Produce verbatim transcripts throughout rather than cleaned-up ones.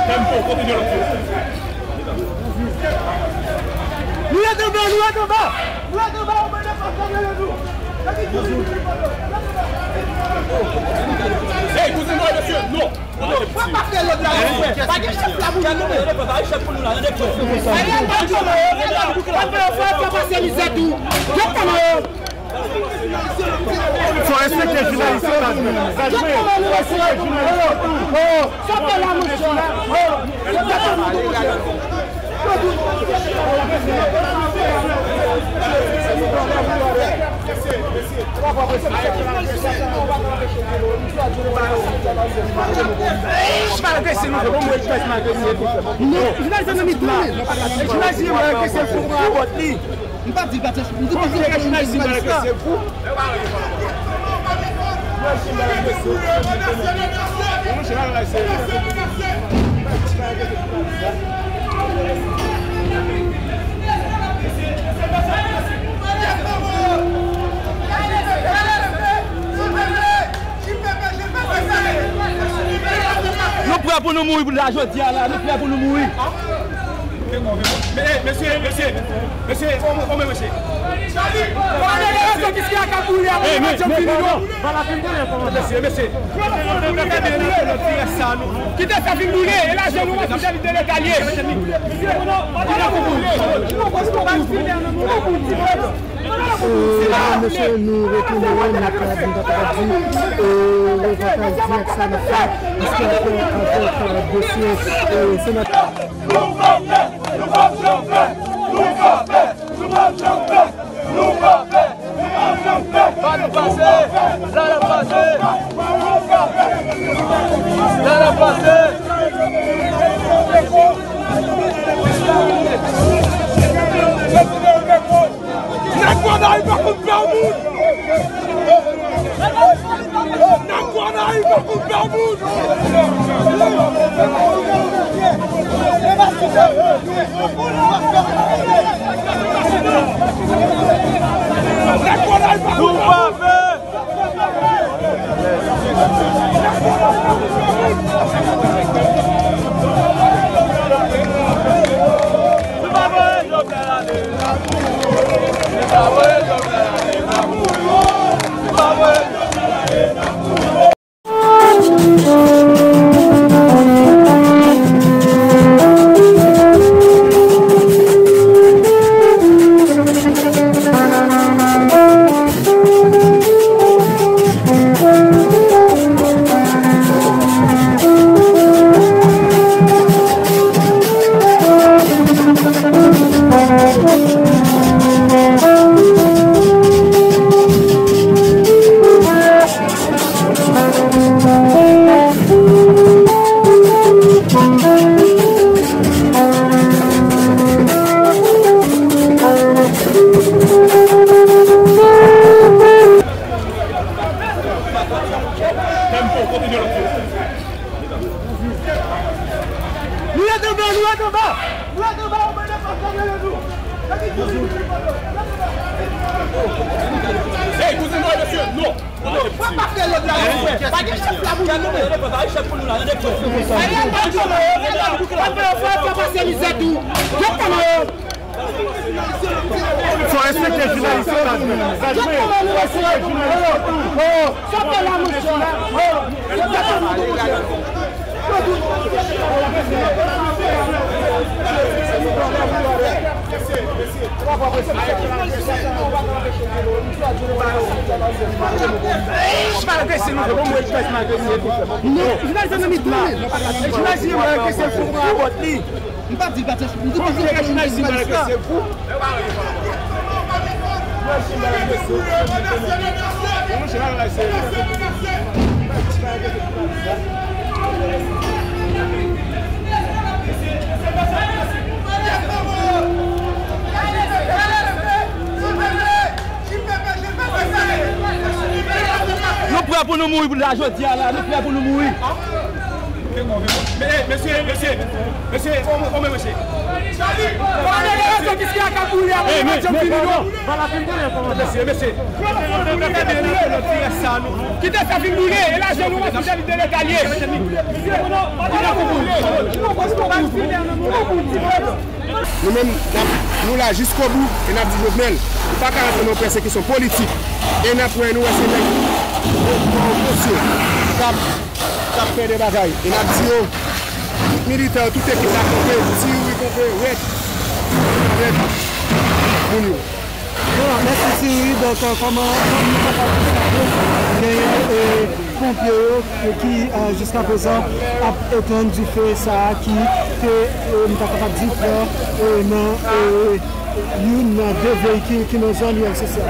Tempo, kontinye lòt yo. Nou ret anba, nou ret anba. Nou ret anba, nou ret anba, nou ret anba. Hey, kouzen mwen, mesye, non. Pa pase lòd la, pa gen chèf la pou nou, non. Fò respekte jounalis yo, Radjman. Radjman, respekte jounalis yo. M p ap di l pa t fè, m di pa t fè jounalis la. Nou prè pou nou mouri pou la jodi a la, nou prè pou nou mouri. Men, mesye, mesye, mesye, kòman, kòman, mesye? Mesye, mesye. Kite sa fin boule, e lajan nou an se sèvis de Leta l ye. E la, mesye, nou retounen, nou ka, nou ta kapab di, e, repòtaj dirèk sa n ap fè, paske n ap fè avèk, e, senatè. Nou pa pè, nou pa janm pè, nou pa pè, nou pa pè, nou pa pè, nou pa janm pè, nou pa janm pè. Pa nou pase, la n ap pase. La n ap pase. Nèg Gwadayip pa konn pè moun. Nèg Gwadayip pa konn pè moun. Nèg Gwadayip pa konn pè moun. Nou ret anba, nou ret anba. Nou ret anba, nou ret anba, nou ret anba. Hey, kouzen mwen, mesye, non. Pa pase lòd la, pa gen chèf la pou nou, non. Pa gen chèf pou nou la, tande frè. Ariel pa jwenn, Ariel pa jwenn, pa pase mizè tou. Fò respekte jounalis yo, Radjman. Radjman, respekte jounalis yo. Jounalis yo nan mitan. Jounalis yo nan mitan. M p ap di l pa t fè, m di pa t fè jounalis la. Nou prè pou nou mouri pou la jodi a la, nou prè pou nou mouri. Mesye, mesye, mesye, o men mesye. Mesye, mesye. Kite sa vin boule, e lajan nou wè si se li te retaliye. Nou menm, n ap, nou la jiskobou e n ap di Jovenel, ou pa ka rantre nan yon pèsekisyon politik. E n ap wè, nou wè se nèg opozisyon k ap k ap fè de bagay. E n ap di yo, tout militè yo, tout ekip la kanpe, Ti Youri kanpe rèd avèk moun yo. Bon, mèsi Ti Youri. Donk, euh, kòman, kòman nou kapab genyen, euh, ponpye yo, euh, ki, euh, jiskaprezan ap etenn dife sa a ki te, euh, nou ta kapab di, pran, euh, nan, euh, youn nan de veyikil ki nan zòn U L C C a.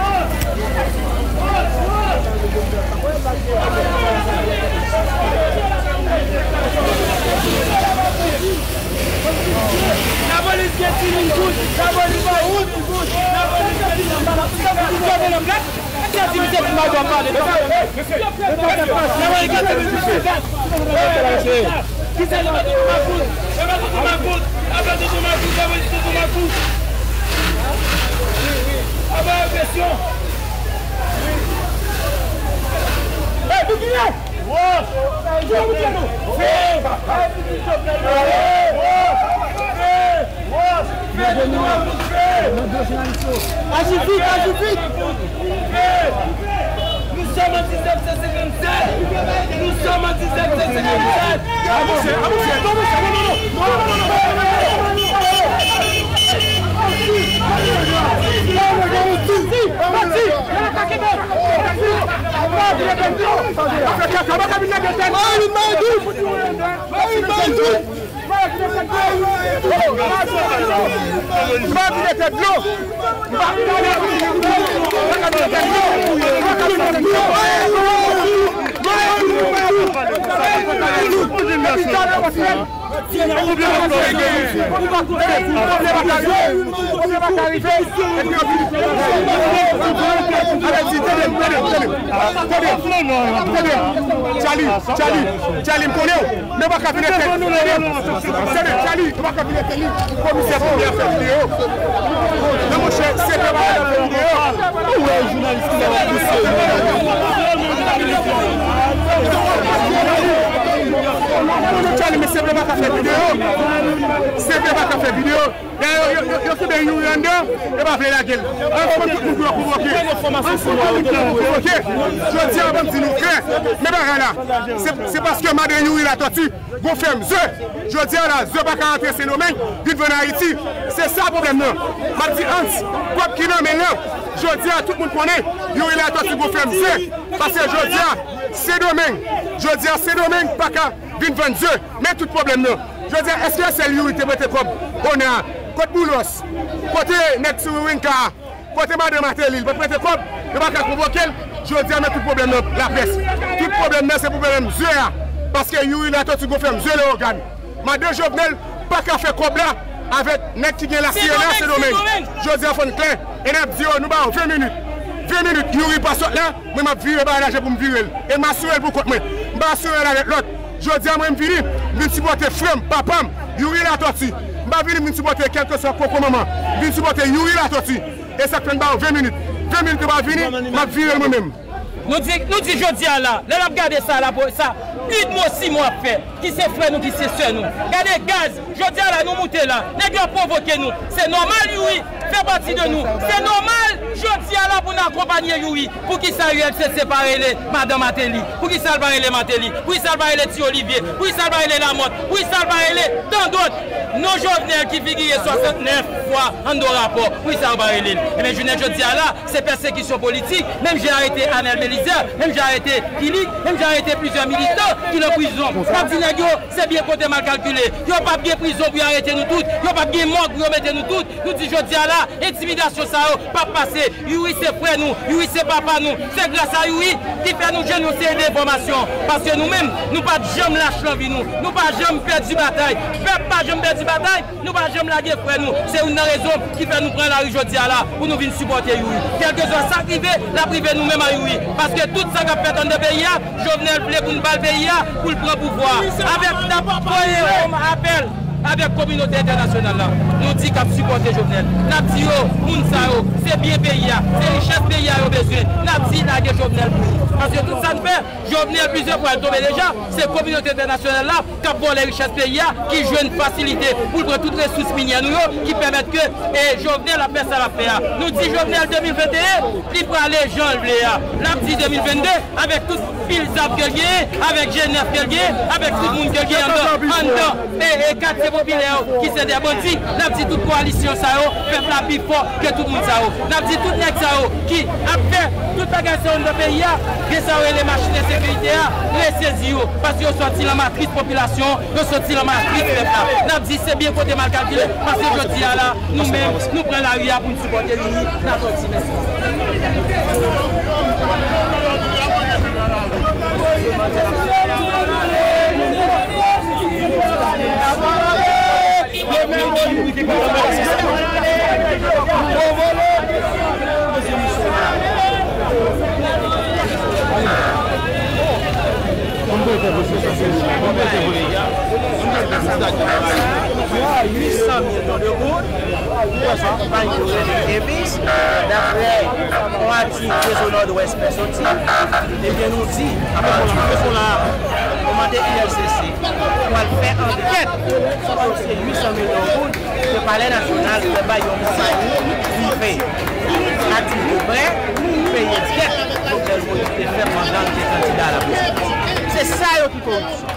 Lapolis gen timoun kout, lapolis gen timoun kout, lapolis gen timoun kout. Kisa li mete sou makout? Lapolis mete sou makout. Lapolis mete sou makout. Aba represyon. Hey, Bigilè! Aji vit, aji vit! Nous sommes en dix-neuf cent cinquante-sept! Nous sommes en dix-neuf cent cinquante-sept! Avanse, avanse, avanse, non, non, non! Charlie, Charlie, Charlie, m konnen w. Nou pa ka vin etèn. Tande, Charlie, nou pa ka vin etèn li. Komisè premye ap fè videyo. Non, monchè, se vre pa ka fè videyo. Ou wè jounalis ki la ap pouse. Charlie, men se vre pa ka fè videyo. Se vre pa ka fè videyo. Dayè, yo, yo, yo, yo kenbe Youri anndan, yo pa vle lage l. Ann fè tout moun pou yo konvoke. Ann fè tout moun pou yo konvoke. Jodi a, ban m di nou klè, men bagay la, se, se paske madan Youri Latòti gon fèm ze. Jodi a la, ze pa ka rantre Sendomeng, vin vann Ayiti. Se sa pwoblèm nan. M ap di Hans, kòb ki nan men l lan, jodi a, tout moun konnen Youri Latòti gon fèm ze. Paske jodi a, Sendomeng, jodi a, Sendomeng pa ka vin vann ze. Men tout pwoblèm nan. Jodi a, èske sèl Youri te prete kòb Ona a? Kot Boulos? Kote nèg Ti Wiwinka a? Kote madan Mateli? Li pa t prete kòb? Yo pa ka konvoke l? Jodi a, men tout pwoblèm nan laprès. Tout pwoblèm nan se pwoblèm ze a. Paske Youri Latòti gon fèm ze Leyogàn. Madan Jovenel pa ka fè kòb la avèk nèg ki gen la Sirena Sendomeng. Jodi a, fò n klè. E n ap di yo, nou ba yo ven minit. Ven minit, Youri pa sot la. Mwen, m ap vire bagay la, jan pou m vire l. E m asire l pou kont mwen. M pa asire l avèk lòt. Jodi a, mwen, m vini, m vin sipòte frè m, papa m, Youri Latòti. M pa vini, m vin sipòte kèlkeswa koko manman. M vin sipòte Youri Latòti. E sa k fè m ba yo ven minit. Ven minit yo pa vini, m ap vire l mwen menm. Nou di, nou di jodi a la, lè n ap gade sa la, pou sa, uit mwa, sis mwa ap fè, ki se frè nou, ki se sè nou. Gade gaz, jodi a la, nou moute la, nèg yo ap pwovoke nou. Se nòmal, Youri fè pati de nou. Se nòmal, jodi a la, pou n akonpanye Youri. Poukisa U L C C pa rele madan Mateli? Poukisa l pa rele Mateli? Poukisa l pa rele Ti Olivye? Poukisa l pa rele Lamòt? Poukisa l pa rele tan dòt? Non Jovenel ki figire swasantnèf fwa anndan rapò. Poukisa yo pa rele l? Ebyen, jounen jodi a la, se pèsekisyon politik, menm jan arete Anel Belizaire, menm jan arete Kilik, menm jan arete plizyè militan ki nan prizon. N ap di nèg yo, se byen konte mal kalkile. Yo p ap gen prizon pou yo arete nou tout. Yo p ap gen mòg pou yo mete nou tout. Nou di jodi a la, Entimidasyon sa yo p ap pase. Youri se frè nou, Youri se papa nou. Se gras a Youri ki fè nou jwenn yon seri de enfòmasyon. Paske nou menm, nou pa t janm lach nan vi nou. Nou pa janm pèdi batay. Pèp pa janm pèdi batay. Nou pa janm lage frè nou. Se youn nan rezon ki fè nou pran lari jodi a la pou nou vin sipòte Youri. Kèlkeswa sa k rive, l ap rive nou menm a Youri. Paske tout sa k ap fèt anndan peyi a, Jovenel vle pou n ba l peyi a, pou l pran pouvwa a. Avèk n ap voye yon apèl avèk kominote entènasyonal la. Nou di k ap sipòte Jovenel. N ap di yo, moun sa yo, se byen peyi a, se richès peyi a yo bezwen. N ap di lage Jovenel pou yo. Paske tout sa n fè, Jovenel plizyè fwa l tonbe deja, se kominote entènasyonal la k ap vòlè richès peyi a, ki jwenn fasilite pou l pran tout resous minyè nou yo, ki pèmèt ke, e, Jovenel ap fè sa l ap fè a. Nou di Jovenel de mil venteyen, li prale jan l vle a. N ap di de mil vennde, avèk tout pil zam ke l genyen, avèk G nèf ke l genyen, avèk tout moun ke l genyen anndan, anndan, e, e katye popilè yo ki se de bandi, n ap di tout kowalisyon sa yo, pèp la pi fò ke tout moun sa yo. N ap di tout nèg sa yo ki ap fè tout bagay sa yo anndan peyi a, gen sa yo rele machin ensekirite a, resezi yo, paske yo sòti nan matris popilasyon, yo sòti nan matris pèp la. N ap di se byen kote mal kalkile, paske jodi a la, nou menm, nou pran lari a pou n sipòte Youri Latortue. Mèsi. Uit san milyon de goud, bay Davis, daprè yon atik Rezo Nòdwès fè soti, ebyen, nou di, kòmande I L C C pou al fè ankèt sou dosye uit san milyon goud ke Palè Nasyonal fè bay yon konpayi prive. Aktivite prè pou peye dèt Jovenel Moïse te fè pandan l te kandida a la prezidansi. Se sa yo ki koripsyon.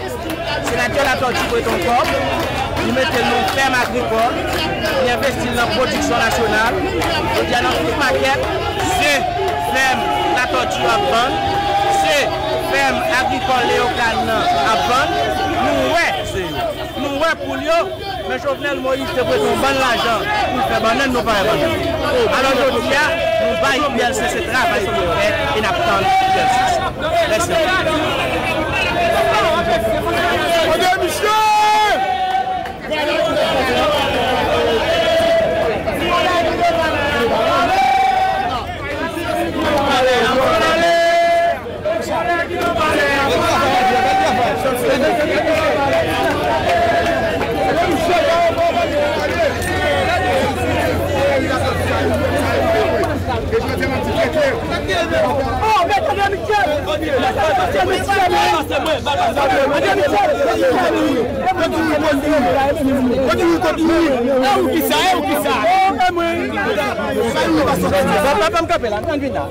Senatè Latortue prete yon kòb, li mete l nan yon fèm agrikòl, li envesti l nan pwodiksyon nasyonal. Jodi a nan tout makèt, se fèm Latortue yo ap vann, se fèm agrikòl Leyokan nan ap vann. Nou wè, nou wè poul yo. Men Jovenel Moïse te prete yon bann lajan pou l fè bannann, nou pa wè bannann. Alò jodi a, nou bay I L C C travay pou l fè e n ap tann I L C C. Mèsi anpil. Kote misye? Kote ou, kote ou? E ou ki sa, e ou ki sa? Papa m kanpe la, m tann vin la.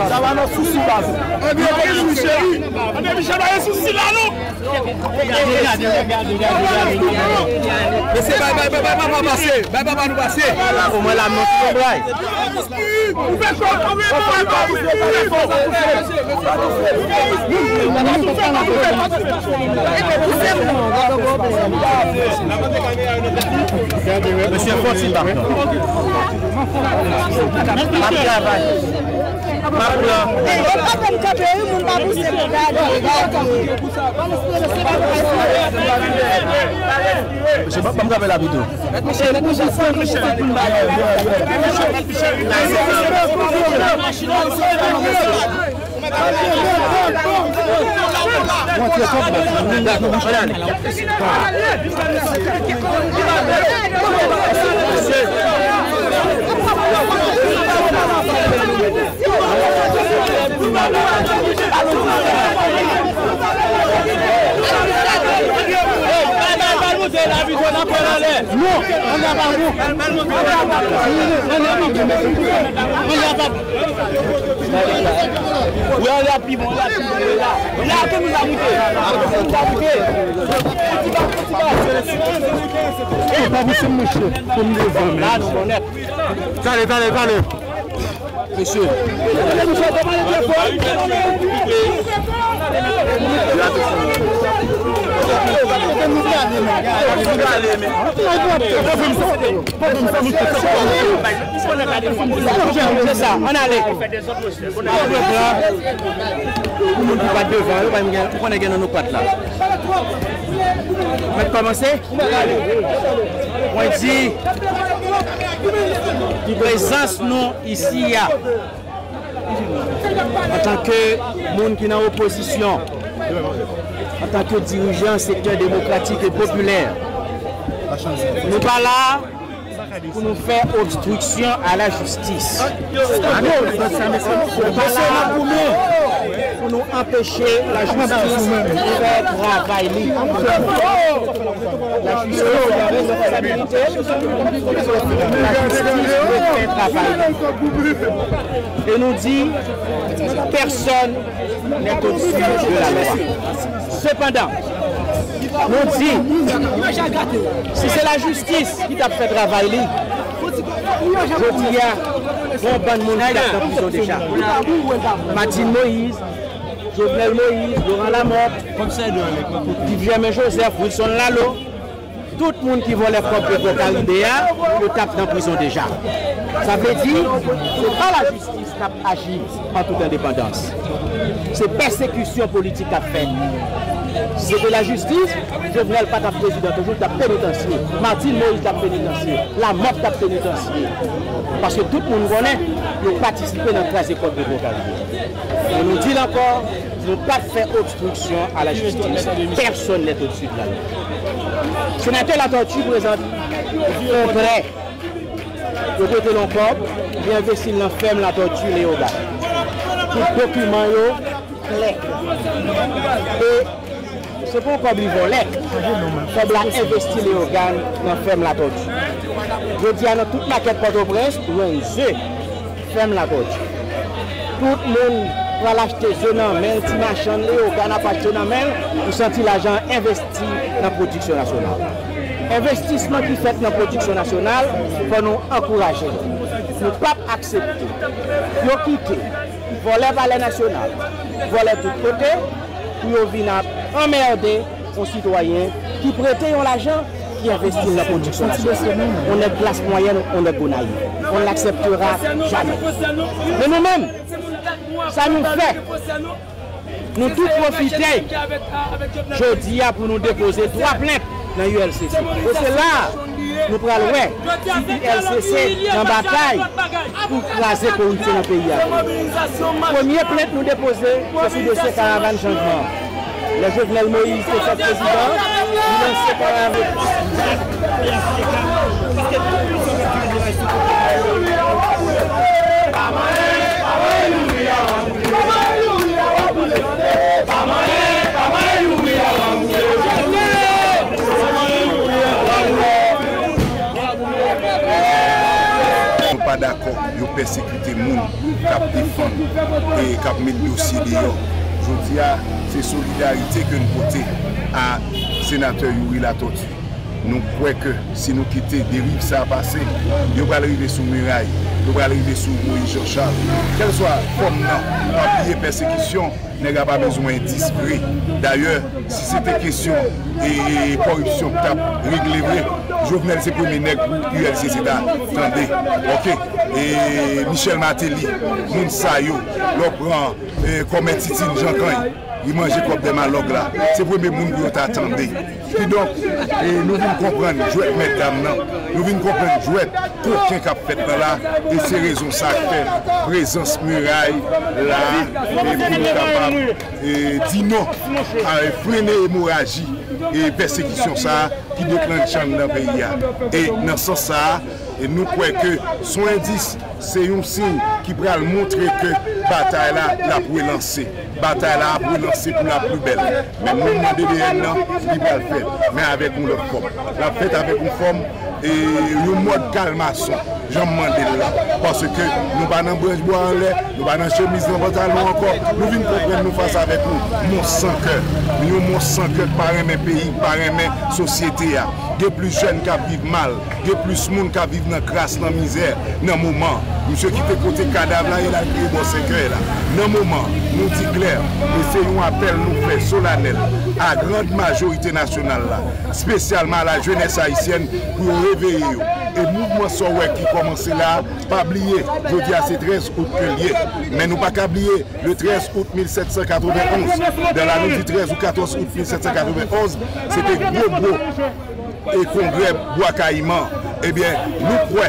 Sa va nan sousi baz. Andre, kote ou, cheri? Andre Michel pa gen sousi la non. Mesye, bay, bay, bay, bay papa pase. Bay papa nou pase. Omwen la m nan ti bray. Mesye, fò ti tap non. M ap travay. M ap pran. Yo pa konn kanpe wi, moun pa pouse pou gade. Mesye, ban m kanpe la pito. Wi, ale a pi bon, ale a pi bon, la. La, ke nou ta moute. Nou ta moute. Ti pa, ti pa. Ou pa pouse m, monchè, pou m devan, men. La, nou bonnèt. Tale, tale, tale. Mesye. Se sa, ann ale. Pou moun ki pa t devan yo, pa m gen, ou konnen gen nan nou pa t la. Mèt kòmanse? Mwen di, prezans nou isi a, antanke moun ki nan opozisyon, antanke dirijan sektè demokratik e popilè, nou pa la pou nou fè obstriksyon a lajistis. Nou pa la pou nou anpeche lajistis fè travay li. Lajistis gen responsabilite, lajistis dwe fè travay li. E nou di, pèsonn n'est au-dessus de la loi. Sepandan, nou di, si se lajistis ki t ap fè travay li, jodi a, gen yon bann moun ki t ap nan prizon deja. Martine Moïse, Jovenel Moïse, Laurent Lamothe, Vivian Joseph, Wilson Lalo, tout moun ki vòlè kòb Petro Caribe a, yo t ap nan prizon deja. Sa vle di, se pa lajistis k ap aji an tout endepandans. Se pèsekisyon politik k ap fèt. Si se te lajistis, Jovenel pa t ap prezidan toujou, l t ap penitansye. Martine Moïse t ap penitansye. Lamothe t ap penitansye. Paske tout moun konnen, yo patisipe nan kraze kòb Petro Caribe. E nou di l ankò, nou p ap fè obstriksyon a lajistis. Pèsonn n'est au-dessus de la loi. Senatè Latortue prezante yon prè. Yo prete l yon kòb, li envesti l nan fèm Latortue Leyogàn. Tout dokiman yo klè. E se pa yon kòb li vòlè. Kòb la envesti Leyogàn nan fèm Latortue. Jodi a, nan tout makèt Pòtoprens, ou jwenn ze fèm Latortue. Tout moun pral achte ze nan men l, ti machann Leyogàn ap achte nan men l, ou santi lajan an envesti nan pwodiksyon nasyonal. Envestisman ki fèt nan pwodiksyon nasyonal, fò nou ankouraje l. Nou p ap aksepte yo kite vòlè Palè Nasyonal, vòlè tout kote, pou yo vin ap anmède yon sitwayen ki prete yon lajan, ki envesti l nan pwodiksyon nasyonal. On nèg klas mwayèn, on nèg Gonayiv. On n akseptera jamè. Men nou menm, sa nou fè, nou tou pwofite jodi a pou nou depoze twa plent nan U L C C. E se la a nou pral wè si U L C C nan batay pou kraze koripsyon nan peyi a. Premye plent nou depoze, se sou dosye karavàn chanjman an. Lè Jovenel Moïse te fèt prezidan, li lanse karavàn. Nou pa dakò yo pèsekite moun k ap defann e k ap met dosye deyò. Jodi a, se solidarite ke n pote a Senatè Youri Latortue. Nou kwè ke si nou kite deriv sa a pase, yo pral rive sou Miray, yo pral rive sou Moïse Jean Charles. Kèlswa fòm nan, pa bliye pèsekisyon, nèg la pa bezwen endis vre. Dayè, si se te kesyon e, e kòripsyon k t ap regle vre, Jovenel se premye nèg pou U L C C ta tande. Oke? E Michel Martelly, moun sa yo, lè w pran, e, kòmè Titine Jean Kany, li manje kòb dè malòg la. Se premye moun pou yo ta tande. Kidonk, e, nou vin konprann jwèt mètdam nan. Nou vin konprann jwèt koken k ap fèt nan la. E se rezon sa k fè prezans Miray la, e pou nou kapab, e, di non a, e, frennen emoraji e pèsekisyon sa a ki deklanche anndan peyi a. E nan sans sa a, e nou kwè ke s on endis, se yon siy ki pral montre ke batay la, l ap relanse. Batay la ap relanse pou la pli bèl. Men moun nan D D N nan, li pral fèt, men avèk yon lòt fòm. L ap fèt avèk yon fòm, e yon mòd kalmason. Jan m mande l la, paske nou pa nan branch bwa anlè, nou pa nan chemiz nan pantalon ankò. Nou vin konprann nou fas avèk yon mons san kè. Yon mons san kè k pa renmen peyi, k pa renmen sosyete a. Gen plis jèn k ap viv mal, gen plis moun k ap viv nan kras, nan mizè, nan moman. Misye kite kote kadav la ye, l al kriye bò senkè la. Nan moman, nou di klè, e se yon apèl nou fè solanèl a grand majorite nasyonal la, espesyalman a la jeunesse haïtienne, pou yo reveye yo. E mouvman sa w wè ki kòmanse la, pa bliye, jodi a se trèz out ke l ye. Men nou pa ka bliye, le trèz out mil sèt san katrevenn onz, dans la nuit du treize au quatorze août mil sèt san katrevenn onz, se te gwo, gwo e kongrè Bwa Kayiman. Ebyen, nou kwè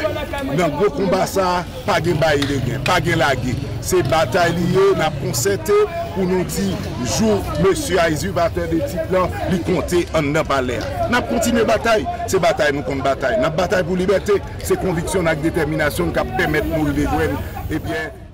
nan gwo konba sa a, pa gen bay de gen, pa gen lage. Se batay li ye, n ap konsète pou nou di jou mesye a izivatè de tit lan, li konte anndan palè a. N ap kontinye batay, se batay nou konn batay. N ap batay pou libète, se konviksyon n ak detèminasyon n k ap pèmèt nou rive jwenn, ebyen,